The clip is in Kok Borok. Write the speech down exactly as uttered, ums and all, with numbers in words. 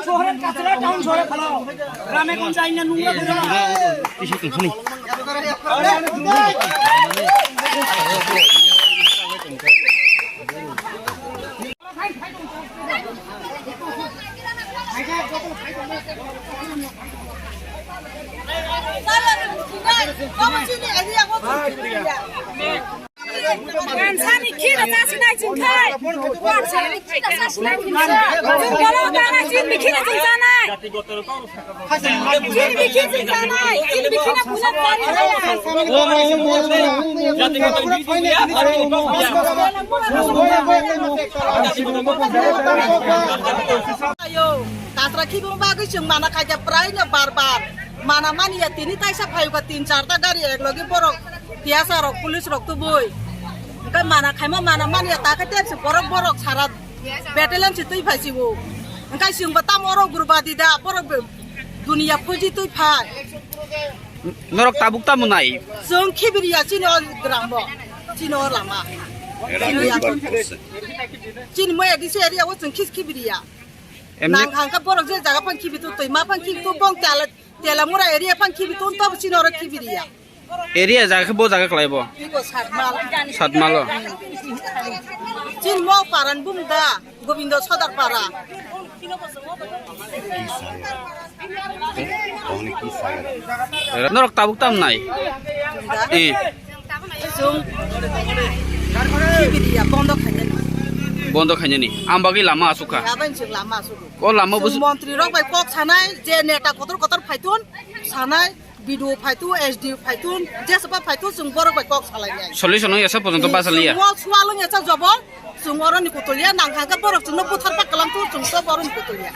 শহরের কাঁচরা টাউন শহরে ফেলাও, গ্রামে গঞ্জে আইনা নোংরা করে না। Kansani khira chasinai chingkhai. Kansani khira chasinai chingkhai. Chwng bolo gana chini khira chwng chanai. Chini bikhi chwng chanai. Chini bikhi na puja chani. Ayo, kasra khibung bagwi chwng mana khaikhe prai no bar bar. Mana mani ya tini taisa phayuka tin char ta gari ek logi borok. Tiyasa rok, police rok tubui. Hingke mana khaima mana mani ya ta khe tepsi borok borok sara battalion si twi phai si o. Hingke sing ba tam oro gurba di da borok be-, dunia phuji twi phai. Norok tabuk tamo nai? Sung khibiriya chini o gram bo. Chini o lama. Chini mo A D C area o sung khis khibiriya. Emni nang hangka borok je jaga phan khibi tu twi ma phan khibi tu bong tala Telamura area phan khibi tun to chini oro khibiriya. Area jaga khe bo jaga khlai bo? Iko Satmal. Satmalo. Chin mo paran bum da Gobindo Sodar para. Norok tabuk tam nai? Da? Eh. Sung khibiriya bondo khainani. Bondo khainani. Am bagwi lama asukha. Yaban sung lama asuk. O lama bus- Chwng montri rok bai kok sanai je neta kotor kotor phaitun sanai, B D O phaitun, S D O phaitun, jesapa phaitun chwng borok bai kok salai nai. Solution wng ya sa porjonto basa liya. Chwng o swal wng ya sa jobor, chwng oro ni kutulya nang kha khe borok chwngno buthar pa kalam tu chwng to borok ni kutulya.